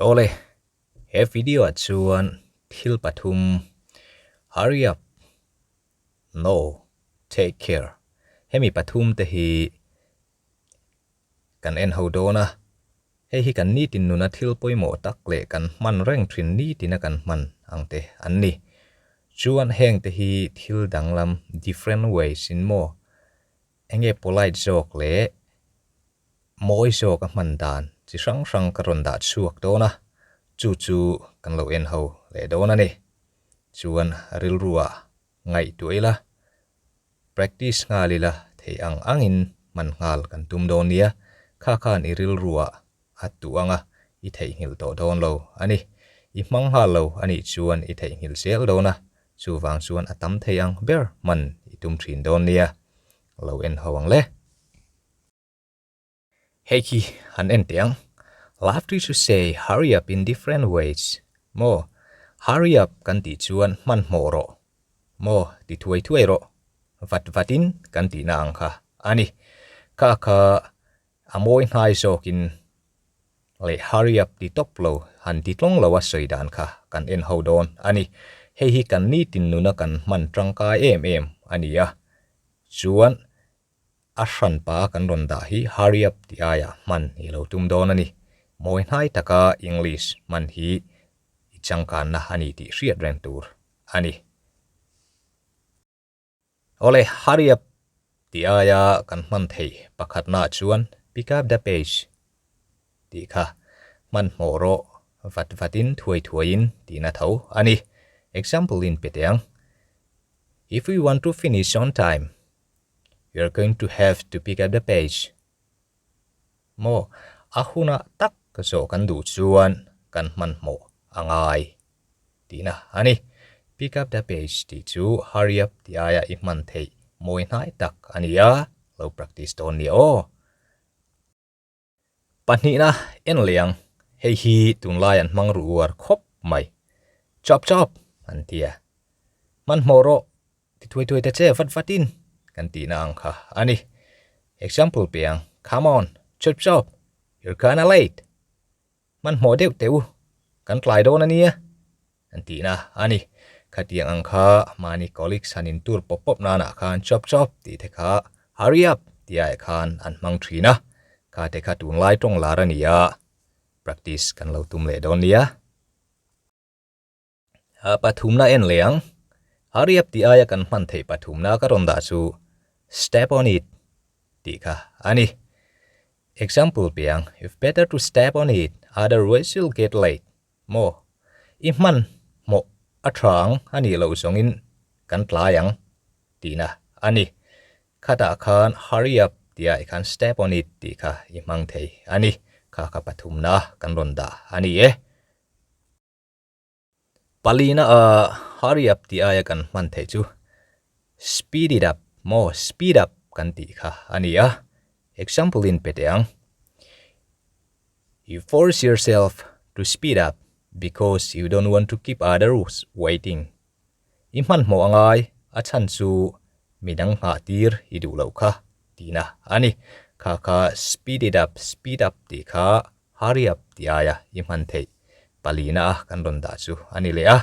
Awle, he video ah chuan thil pathum Hurry up, No, Take care hemi pathum te hi kan en ho dawn a, hei hi kan nitin nuna thil pawimawh tak leh kan hman reng thin nitina kan hman ang te an ni. Chuan heng te hi thil danglam different ways in maw enge polite zawk leh mawi zawk a hman dan chi hrang hrang ka rawn dah chhuak dawn a, chu chu kan lo en ho leh dawn a ni. Chuan rilru ah ngaihtuah ila, practice nghal ila theih ang angin hman nghal kan tum dawn nia, kha khan i rilru ah a tuh anga i theihnghilh tawh dawn lo a ni. I hmang nghal lo a nih chuan i theihnghilh zel dawn a, chuvang chuan a tam thei ang ber hman i tum thin dawn nia. Lo en ho ang le. Hei khi han en teh ang. Love to say hurry up in different ways. Maw? Hurry up kan tih chuan hmanhmawh rawh. Maw? Ti thuai thuai rawh. Vat vatin kan tihna ang kha a ni. Kha kha a mawi hnai zawkin leh hurry up ti tawp lo han ti tlawng lo a sawi dan kha kan en ho dawn a ni. Hei hi kan nitin nuna kan hman tangkai em em a ni a. Chuan A hranpa kan rawn dah hi hurry up tih aiah hman i lo tum dawn a ni. Mawi hnai taka English hman hi i changkanna a ni tih hriat reng tur a ni. Awle, hurry up tih aia kan hman theih pakhatnaah chuan pick up the pace tih kha hmanhmawh rawh vat vatin thuai thuaiin tihna tho a ni. Example in pe teh ang. If we want to finish on time, You're going to have to pick up the pace. Maw, a hunah tak zawh kan duh chuan kan hmanhmawh a ngai tihna a ni. Pick up the pace tih chu hurry up tih aia i hman theih mawi hnai tak a ni a, lo practice dawn nia aw. Pahnihna en leh ang, hei hi tunlai an hmang ruh uar khawp mai. Chop chop an ti a. Hmanhmawh rawh, ti thuai thuai ta che vat vatin kan tihna ang kha a ni. Example pe ang, Come on, chop chop, you're kinda late. Hmanhmawh deuh teh u, kan tlai dawn a nia an tihna a ni. Khatiang ang kha mahni colleagues han intur pawp pawp nanah khan chop chop tih te kha hurry up tih aiah khan an hmang thin a, kha te kha tunlai tawng lar a ni a, practice kan lo tum leh dawn nia. Pathumna en leh ang. Hurry up tih aia kan hman theih pathumna ka rawn dah chu step on it tih kha a ni. Example pe ang, You've better to step on it, otherwise you'll get late. Maw? I hman hmawh a tha ang a nih loh zawngin kan tlai ang tihna a ni. Khatah khan hurry up tih ah khan step on it tih kha i hmang thei a ni. Kha kha pathumna kan rawn dah a ni e. Palina a hurry up tih aia kan hman theih chu speed it up maw speed up kan tih kha a ni a, example in pe teh ang, You force yourself to speed up because you don't want to keep others waiting. I hmanhmawh a ngai, a chhan chu midang nghah tir i duh loh kha tihna a ni. Kha kha speed it up, speed up tih kha Hurry up tih aia i hman theih palina a kan rawn dah chu a ni leh a,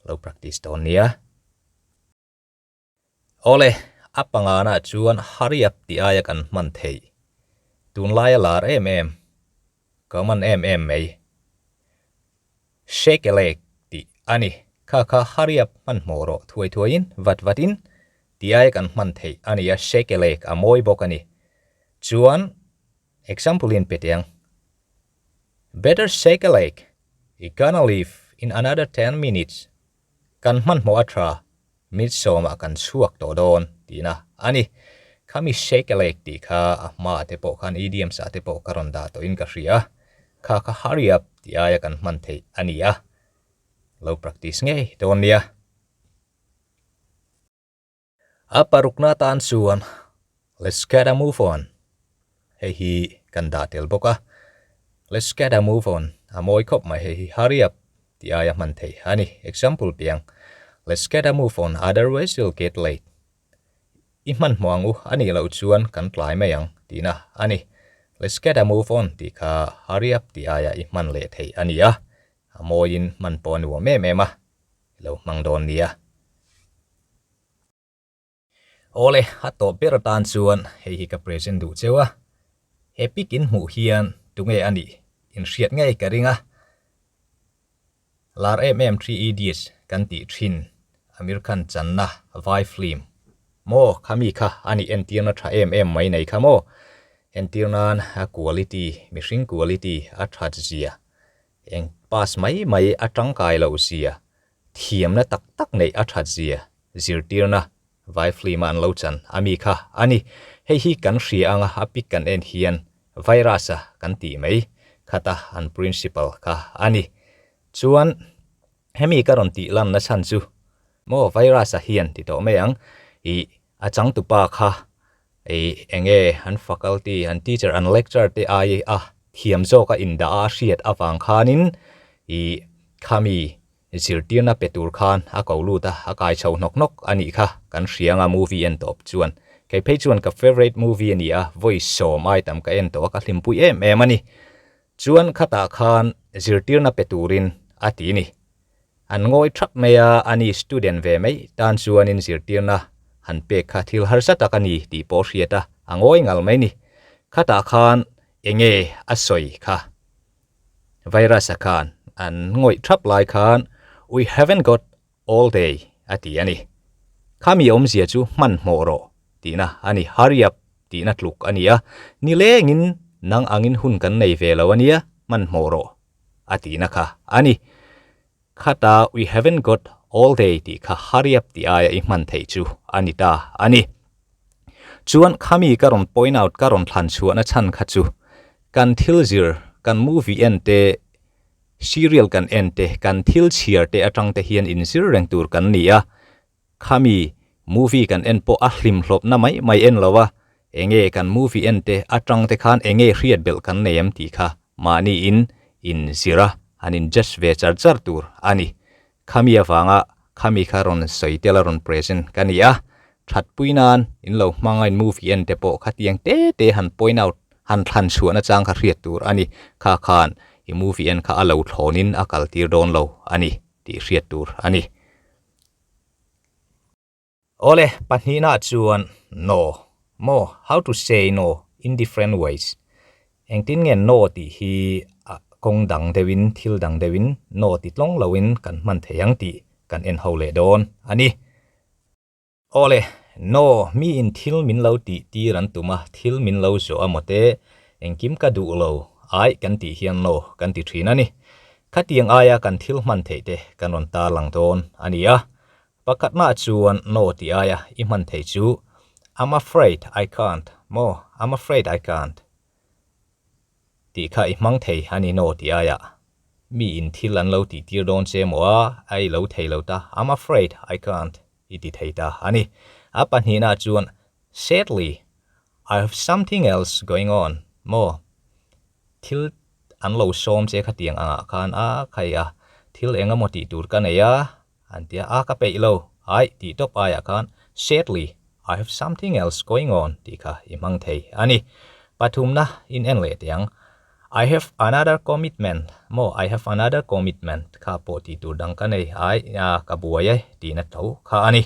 lo practice dawn nia. Awle, a pangana chuan hurry up tih aia kan hman theih tunlaia lar em em, ka man em em mai. Shake a leg tih a ni. Kha kha hurry up hmanhmawh rawh thuai thuaiin, vat vatin tih aia kan hman theih a ni a, shake a leg a mawi bawk a ni. Chuan Example in pe teh ang. Better shake a leg, you gonna leave in another 10 minutes. Kan hmanhmawh a tha, minute sawmah kan chhuak tawh dawn tihna a ni. Khami shake a leg tih kha a hmaah te pawh khan idioms ah te pawh ka rawn dah tawhin ka hria. Kha kha hurry up tih aia kan hman theih a ni a. Lo practice ngei dawn nia. A parukna atan chuan Let's get a move on hei hi kan dah tel bawk a, Let's get a move on a mawi khawp mai hei hi hurry up tih aia hman theih a ni. Example piang Let's get a move on otherwise you'll get late I hmanhmawh ang u a nih loh chuan kan tlai mai ang tihna a ni. Let's get a move on tih kha hurry up tih aia i hman leh theih a ni a, a mawiin hman pawh a nuam em em a, i lo hmang dawn nia. Awle, a tawp ber atan chuan hei hi ka present duh cheu a, he pic in hmuh hian tunge a nih in hriat ngei ka ring a, Lar em em 3 Idiots kan tih thin Amir Khan channa vai film maw kha mi kha a nih entirna tha em em mai nei kha maw entir nan a quality mihring quality a that zia eng pass mai mai a tangkai loh zia thiamna tak tak neih a that zia zirtirna vai film a an lo chan a mi kha a ni hei hi kan hria anga a pic kan en hian Virus a kan tih mai khata an principal kha a ni. Chuan hemi ka rawn tih lanna chhan chu maw virus a hian ti tawh mai ang ih a changtupa kha ih enge an faculty an teacher an lecture te ai a thiam zawk a indah a a hriat avang khanin ih khami Zirtirna pe tur khan a ko lut a, a kai chho hnawk hnawk a nih kha kan hria anga movie en tawp chuan. Kei phei chuan ka favourite movie a ni a, vawi sawm ai tam ka en tawh a, ka hlimpui em em a ni. Chuan khatah khan zirtirna pe turin a ti ni. An ngawi thap mai a, a ni student ve mai tan chuanin zirtirna han pek kha thil harsa tak a ni tih pawh hriat a, a ngawi ngal mai ni. Khatah khan enge a sawi kha. Virus a khan an ngawih thap lai khan We haven't got all day a ti a ni. Khami awmzia chu hmanhmawh rawh tihna a ni, hurry up tihna tluk a ni a, nilengin nang angin hun kan nei ve lo a nia, hmanhmawh rawh a tihna kha a ni. Khata we haven't got all day tih kha hurry up tih aia i hman theih chu a ni ta a ni. Chuan khami ka rawn point out ka rawn thlan chhuahna chhan kha chu kan thil zir, kan movie en te, serial kan en te, kan thil chhiar te atang te hian inzir reng tur kan ni a. Khami movie kan en pawh a hlimhlawpna mai mai en lo a, enge kan movie en te atang te khan enge hriat belh kan nei em tih kha mahni in in zir a, han in judge ve char char tur a ni. Khami avanga khami kha rawn sawi tel a rawn present ka ni a, thatpui nan in lo hmang a in movie en te pawh khatiang te te han point out han thlan chhuahna chang kha hriat tur a ni. Kha khan i movie en kha a lo thlawnin a kal tir dawn lo a ni tih hriat tur a ni. Awle, pahnihna chuan no, maw, how to say no in different ways. Engtin nge no tih hi kawng dang deuhin, thil dang deuhin no ti tlawng loin kan hman thei ang tih kan en ho leh dawn a ni. Awle, no, miin thil min lo tih tir an tum a, thil min lo zawh a maw te, engkim ka duh lo, ai kan tih hian no kan ti thin a ni. Khatiang aia kan thil hman theih te kan rawn tarlang dawn a ni a. Pakhatna chuan no tih aia i hman theih chu I'm afraid I can't maw I'm afraid I can't tih kha i hmang thei a ni no tih aia. Mi in thil an lo tih tir dawn che maw a, a i lo thei lo ta I'm afraid I can't i ti thei ta a ni. A pahnihna chuan sadly I have something else going on maw thil an lo sawm che khatiang angah khan a khai a thil eng emaw tih tur ka nei a an tia a ka peih lo ai tih tawp aiah khan sadly I have something else going on tih kha i hmang thei a ni. Pathumna in en leh teh ang I have another commitment maw I have another commitment kha pawh tih tur dang ka nei ai a ka buai e tihna tho kha a ni.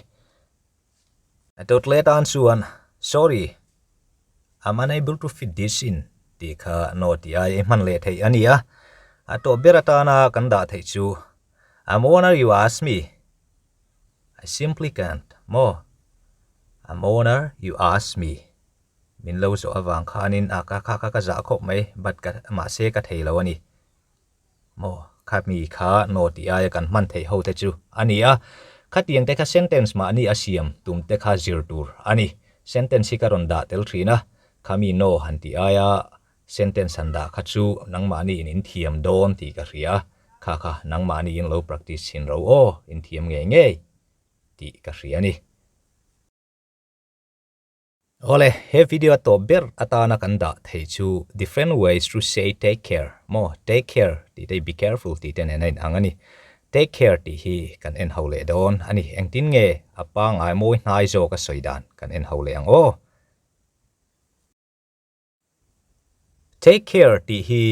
A dawt leh tan chuan Sorry, I'm unable to fit this in tih kha no tih ai i hman leh theih a ni a. A tawp ber atana kan dah theih chu I'm honour you ask me, I simply can't maw? I'm honour you ask me min lo zawh avang khanin a ka kha kha ka zah khawp mai but ka mahse ka thei lo a ni. Maw, kha mi kha no tih aia kan hman theih ho te chu a ni a. Khatiang te kha sentence mahni a siam tum te kha zir tur a ni. Sentence hi ka rawn dah tel thin a, kha mi no han tih aia sentence han dah kha chu nangmahni in in thiam dawn tih ka hria. Kha kha nangmahni in lo practice chhin ro aw, in thiam ngei ngei tih ka hria a ni. Awle, he video a tawp ber atana kan dah thei chu different ways to say take care maw take care tih te be careful tih te nen a inang a ni. Take care tih hi kan en ho leh dawn a ni. Engtin nge a pangngai mawi hnai zawk a sawi dan kan en ho leh ang aw. Take care tih hi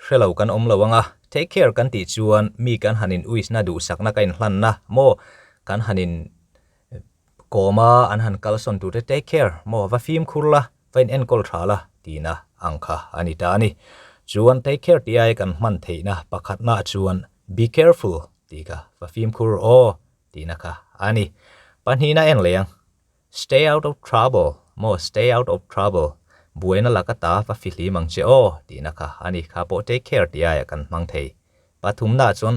hre lo kan awm lo ang a, take care kan tih chuan mi kan han in uisna duhsakna ka inhlanna maw kan han in kawm a an han kalsawn tur te take care maw va fimkhur la va in enkawl tha la tihna ang kha a ni ta a ni. Chuan take care tih aia kan hman theihna pakhatna chuan be careful tih kha va fimkhur aw tihna kha a ni. Pahnihna en leh ang. Stay out of trouble maw stay out of trouble buaina laka ta va fihlim ang che aw tihna kha a ni kha pawh take care tih aiah kan hmang thei. Pathumnaah chuan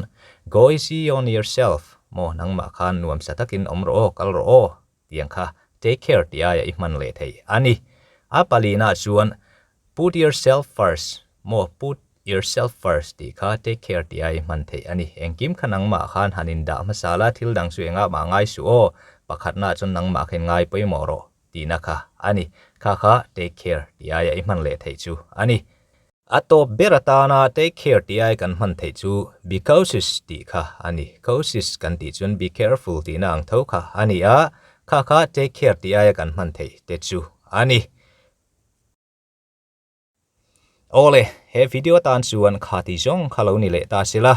go easy on yourself maw nangmah khan nuamsa takin awm rawh aw kal rawh aw tih ang kha take care tih aiah i hman leh thei a ni. A palinaah chuan Put yourself first maw put yourself first tih kha take care tih a i hman theih a ni. Engkim kha nangmah khan han indah hmasa la, thil dang chu engah mah ngai suh aw, pakhatnaah chuan nangmah kha in ngai pawimawh rawh tihna kha a ni. Kha kha take care tih aia i hman leh theih chu a ni. A tawp ber atana take care tih aia kan hman theih chu be cautious tih kha a ni. Cautious kan tih chuan be careful tihna ang tho kha a ni a, kha kha take care tih aia kan hman theih te chu a ni. Awle, he video atan chuan kha ti zawng kha lo ni leh ta se la,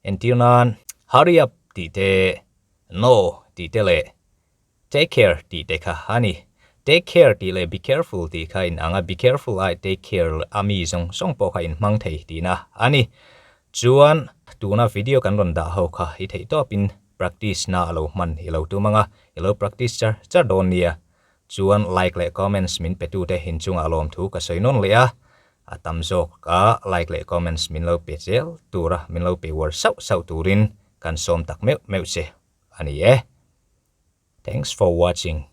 entir nan hurry up tih te, no tih te leh take care tih te kha a ni. Take care tih leh be careful tih kha in ang a, be careful ai take care a mi zawng zawng pawh kha in hmang thei tihna a ni. Chuan tuna video kan rawn dah ho kha i theih tawpin practice na a lo hman i lo tum ang a, i lo practice char char dawn nia. Chuan like leh comments min pe tute inchungah lawmthu ka sawi nawn leh a, a tam zawk a like leh comments min lo pe zel tura min lo pe uar sauh sauh turin kan sawm tak meuh meuh che a ni e. Thanks for watching.